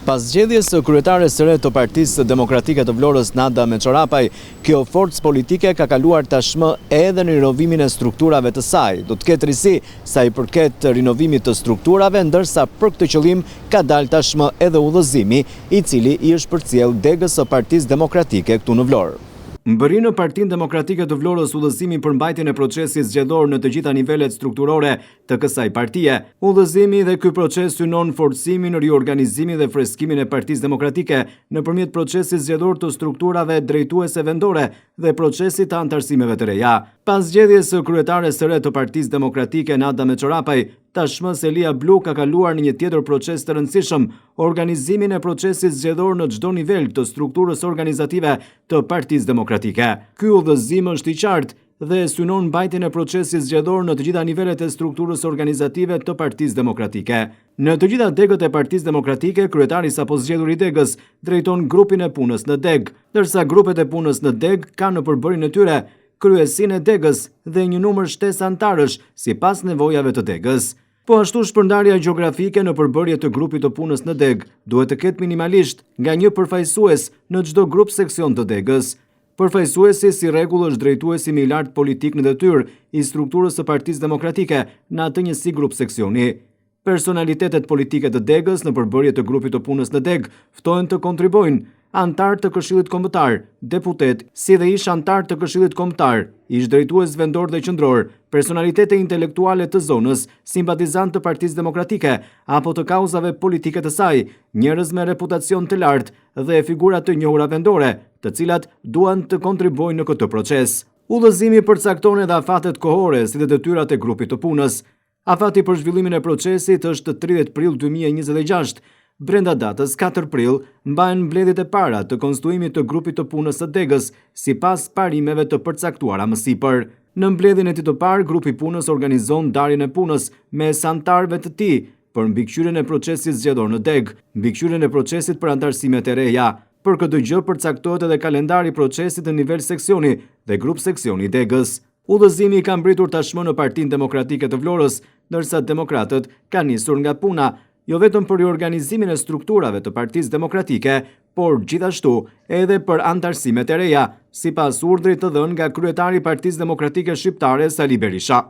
Pas zgjedhjes së kryetares së re të Partisë Demokratike të Vlorës, Nada Meçorapaj, kjo forcë politike ka kaluar tashmë edhe në rinovimin e strukturave të saj. Do të ketë risi sa i përket rinovimit të strukturave, ndërsa për këtë qëllim ka dalë tashmë edhe udhëzimi, i cili i është përcjellë degës së Partisë Demokratike këtu në Vlorë. Mbërrin në Partinë Demokratike të Vlorës udhëzimi për mbajtjen e procesit zgjedhor në të gjitha nivelet strukturore të kësaj partie. Udhëzimi dhe ky proces synon forcimin, riorganizimin dhe freskimin e Partisë Demokratike nëpërmjet procesit zgjedhor të strukturave drejtuese vendore dhe procesit të anëtarësimeve të reja. Pas zgjedhjes së kryetares së re të Partisë Demokratike, Nada Meçorapaj, tashmë selia blu ka kaluar në një tjetër proces të rëndësishëm, organizimin e procesit zgjedhor në çdo nivel të strukturës organizative të Partisë Demokratike. Ky udhëzim është i qartë dhe synon mbajtjen e procesit zgjedhor në të gjitha nivelet e strukturës organizative të Partisë Demokratike. Në të gjitha degët e Partisë Demokratike, kryetari i sapozgjedhur i degës drejton grupin e punës në degë, ndërsa grupet e punës në degë kanë në përbërjen e tyre kryesinë e degës dhe një numër shtesë anëtarësh sipas nevojave të degës. Po ashtu shpërndarja gjeografike në përbërje të grupit të punës në degë duhet të ketë minimalisht nga një përfaqësues në çdo grup seksion të degës. Përfaqësuesi si rregull është drejtuesi më i lartë politik në detyrë i strukturës së Partisë Demokratike në atë njësi grup seksioni. Personalitetet politike të degës në përbërje të grupit të punës në degë ftohen të kontribuojnë, anëtarë të Këshillit Kombëtar, deputetë, si dhe ish-anëtarë të Këshillit Kombëtar, ish-drejtues vendorë dhe qendrorë, personalitete intelektuale të zonës, simpatizantë të Partisë Demokratike apo të kauzave politike të saj, njerëz me reputacion të lartë dhe figura të njohura vendore, të cilat duan të kontribuojnë në këtë proces. Udhëzimi përcakton edhe afatet kohore si dhe detyrat e grupit të punës. Afati për zhvillimin e procesit është 30 prill 2026. Brenda datës 4 prill mbahen mbledhjet e para të konstituimit të grupit të punës së degës, sipas parimeve të përcaktuara më sipër. Në mbledhjen e tij të parë, grupi i punës organizon ndarjen e punës mes anëtarëve të tij për mbikëqyrjen e procesit zgjedhor në degë, mbikëqyrjen e procesit për anëtarësimet e reja. Për këtë gjë përcaktohet edhe kalendari i procesit në nivel seksioni dhe grup seksioni i degës. Udhëzimi ka mbërritur tashmë në Partinë Demokratike të Vlorës, ndërsa demokratët kanë nisur nga puna, jo vetëm për riorganizimin e strukturave të Partisë Demokratike, por gjithashtu edhe për anëtarësimet e reja, sipas urdhrit të dhënë nga kryetari i Partisë Demokratike Shqiptare Sali Berisha.